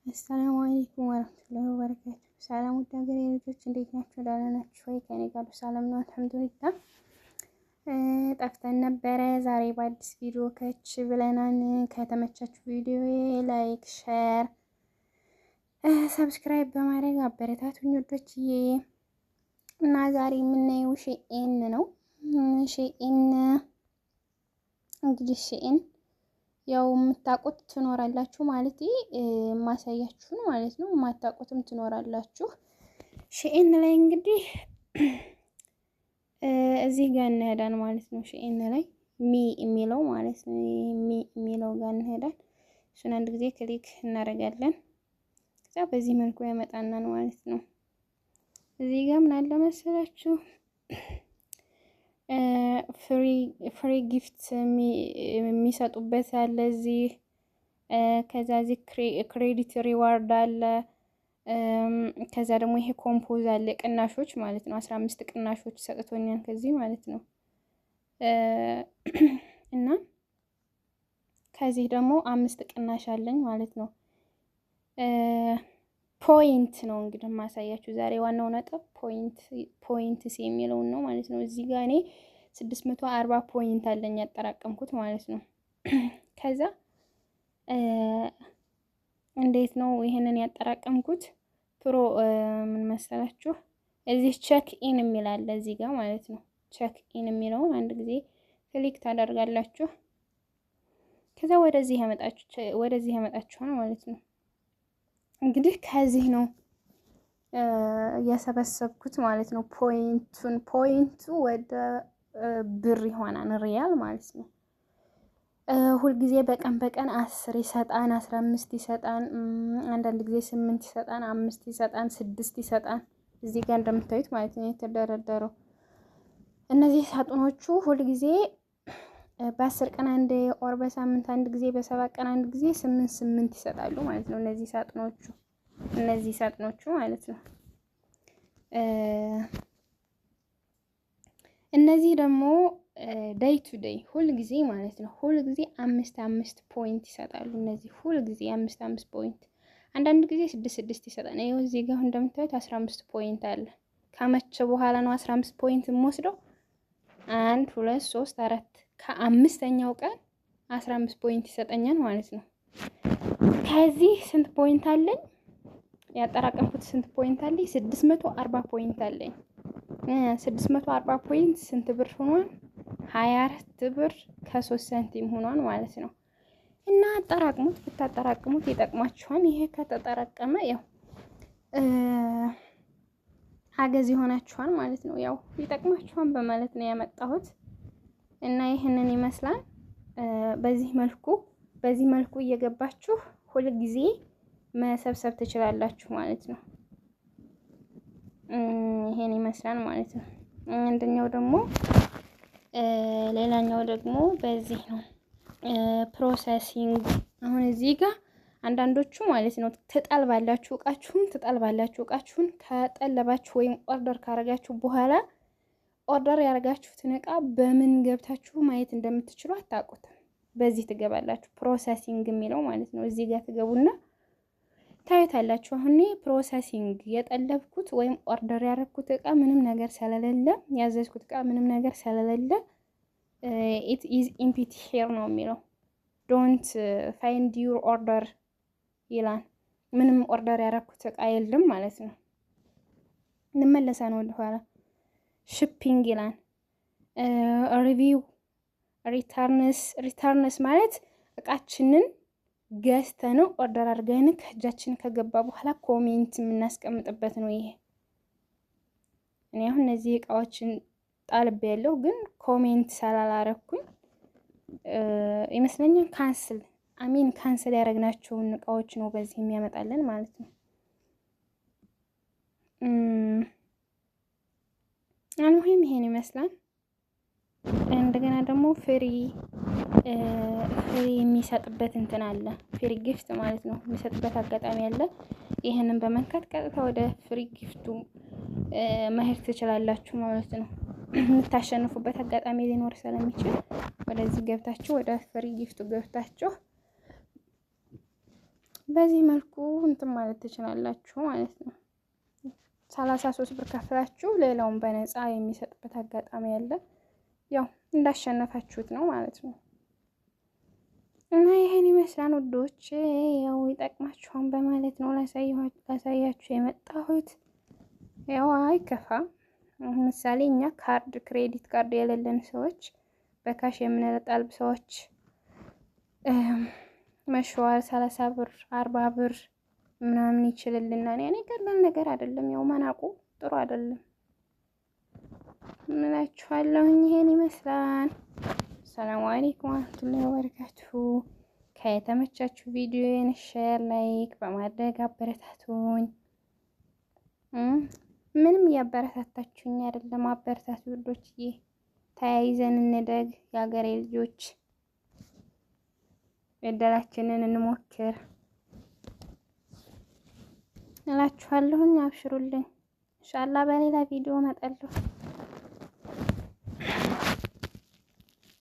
السلام عليكم ورحمة الله وبركاته። ሰላም ውድ ሀገሬ ልጆች፣ እንዴት ናችሁ? ደህና ናችሁ ወይ? ከኔ ጋር ሰላም ነው አልሐምዱሊላህ። ጠፍተን ነበረ። ዛሬ በአዲስ ቪዲዮ ከች ብለናል። ከተመቻችሁ ቪዲዮ like፣ share፣ subscribe በማድረግ አበረታቱኝ ውዶችዬ። እና ዛሬ የምናየው Shein ነው። Shein እንግዲህ Shein ያው የምታውቁት ትኖራላችሁ፣ ማለት የማሳያችሁን ማለት ነው። የማታውቁትም ትኖራላችሁ። Shein ላይ እንግዲህ እዚህ ጋር እንሄዳን ማለት ነው። Shein ላይ me የሚለው ማለት ነው። Me የሚለው ጋር እንሄዳን። እሱን አንድ ጊዜ click እናደርጋለን። ከዛ በዚህ መልኩ ያመጣናል ማለት ነው። እዚህ ጋር ምን አለ መሰላችሁ? Free gift የሚሰጡበት አለ እዚህ። ከዛ እዚህ credit reward አለ። ከዛ ደግሞ ይሄ ኮምፖዝ አለ፣ ቅናሾች ማለት ነው። 15 ቅናሾች ሰጥቶኛል ከዚህ ማለት ነው። እና ከዚህ ደግሞ 5 ቅናሽ አለኝ ማለት ነው። Point ነው እንግዲህ የማሳያችሁ ዛሬ፣ ዋናው ነጥብ point፣ points የሚለውን ነው ማለት ነው። እዚህ ጋር እኔ 640 point አለኝ ያጠራቀምኩት ማለት ነው። ከዛ እንዴት ነው ይሄንን ያጠራቀምኩት? ፕሮ ምን መሰላችሁ? እዚህ check in የሚል አለ እዚህ ጋር ማለት ነው። Check in የሚለውን አንድ ጊዜ click ታደርጋላችሁ። ከዛ ወደዚህ ያመጣችኋል ማለት ነው። እንግዲህ ከዚህ ነው የሰበሰብኩት ማለት ነው። Point ኡን፣ point ኡ ወደ ብር ይሆናል፣ ሪያል ማለት ነው። ሁልጊዜ በቀን በቀን 10 ይሰጣን፣ 15 ይሰጣን፣ አንዳንድ ጊዜ 8 ይሰጣን፣ 5 ይሰጣን፣ 6 ይሰጣን። እዚህ ጋር እንደምታዩት ማለት ነው የተደረደረው። እነዚህ ሳጥኖቹ ሁልጊዜ በ10 ቀን አንድ or በሳምንት አንድ ጊዜ፣ በ7 ቀን አንድ ጊዜ 8 8 ይሰጣሉ ማለት ነው። እነዚህ ሳጥኖቹ ማለት ነው። እነዚህ ደግሞ day to day ሁል ጊዜ ማለት ነው። ሁል ጊዜ 5 5 point ይሰጣሉ። እነዚህ ሁል ጊዜ 5 5 point፣ አንዳንድ ጊዜ 6 6 ይሰጣል። ይኸው እዚህ ጋር እንደምታዩት 15 point አለ። ከመቼ በኋላ ነው 15 point የምወስደው? አንድ፣ ሁለት፣ ሶስት፣ አራት፣ ከአምስተኛው ቀን 15 point ይሰጠኛል ማለት ነው። ከዚህ ስንት point አለኝ? ያጠራቀምኩት ስንት point አለኝ? 640 point አለኝ። 640 point ስንት ብር ሆኗል? 24 ብር ከ3 ሳንቲም ሆኗል ማለት ነው። እና አጠራቅሙት፣ ብታጠራቅሙት ይጠቅማችኋል። ይሄ ከተጠራቀመ ያው አገዝ ይሆናችኋል ማለት ነው። ያው ይጠቅማችኋል በማለት ነው ያመጣሁት እና ይህንን ይመስላል። በዚህ መልኩ እየገባችሁ ሁል ጊዜ መሰብሰብ ትችላላችሁ ማለት ነው። ይሄን ይመስላል ማለት ነው። አንደኛው ደግሞ፣ ሌላኛው ደግሞ በዚህ ነው processing። አሁን እዚህ ጋር አንዳንዶቹ ማለት ነው ትጠልባላችሁ፣ እቃችሁን ትጠልባላችሁ። እቃችሁን ከጠለባችሁ ወይም order ካረጋችሁ በኋላ order ያደረጋችሁትን እቃ በምን ገብታችሁ ማየት እንደምትችሉ አታውቁትም። በዚህ ትገባላችሁ፣ processing የሚለው ማለት ነው። እዚህ ጋር ትገቡና ታዩታላችሁ። አሁን processing የጠለብኩት ወይም order ያደረግኩት እቃ ምንም ነገር ስለሌለ፣ ያዘዝኩት እቃ ምንም ነገር ስለሌለ "It is empty here" ነው የሚለው። "Don't find your order" ይላል። ምንም order ያደረግኩት እቃ የለም ማለት ነው። እንመለሳ ነው ወደኋላ። Shipping ይላል። Review፣ returns። Returns ማለት እቃችንን ገዝተን order አድርገን ከእጃችን ከገባ በኋላ comment የምናስቀምጥበት ነው ይሄ። እኔ አሁን እነዚህ እቃዎችን ጣልቤ ያለው ግን comment ስላላረኩኝ ይመስለኛል፣ cancel፣ I mean cancel ያደረግናቸውን እቃዎች ነው በዚህ የሚያመጣልን ማለት ነው። المهم ይሄን ይመስላል። እንደገና ደግሞ free የሚሰጥበት እንትን አለ። Free gift ማለት ነው፣ የሚሰጥበት አጋጣሚ አለ። ይህንን በመንካት ቀጥታ ወደ free gift ኡ መሄድ ትችላላችሁ ማለት ነው። የምታሸንፉበት አጋጣሚ ሊኖር ስለሚችል ወደዚህ ገብታችሁ፣ ወደ free gift ኡ ገብታችሁ በዚህ መልኩ እንትን ማለት ትችላላችሁ ማለት ነው። 33 ብር ከፍላችሁ ሌላውን በነፃ የሚሰጥበት አጋጣሚ አለ። ያው እንዳሸነፋችሁት ነው ማለት ነው። እና ይሄን ይመስላል ውዶች፣ ያው ይጠቅማችኋል በማለት ነው ላሳያችሁ የመጣሁት። ያው አይከፋም። ምሳሌ እኛ ካርድ credit card የሌለን ሰዎች፣ በ cash የምንጠልብ ሰዎች مشوار 30 ብር 40 ብር ምናምን ይችልልናል። ያኔ ቀላል ነገር አይደለም። ያው መናቁ ጥሩ አይደለም እምላችኋለሁኝ። ይሄን ይመስላል። ሰላም አለይኩም ወራህመቱላሂ ወበረካቱሁ። ከተመቻችሁ ቪዲዮዬን share፣ like በማድረግ አበረታቱኝ። ምንም እያበረታታችሁኝ አይደለም። አበረታቱ ውዶችዬ፣ ተያይዘን እንደግ። የሀገሬ ልጆች እድላችንን እንሞክር እላችኋለሁኝ። አብሽሩልኝ። ኢንሻአላህ በሌላ ቪዲዮ እመጣለሁ።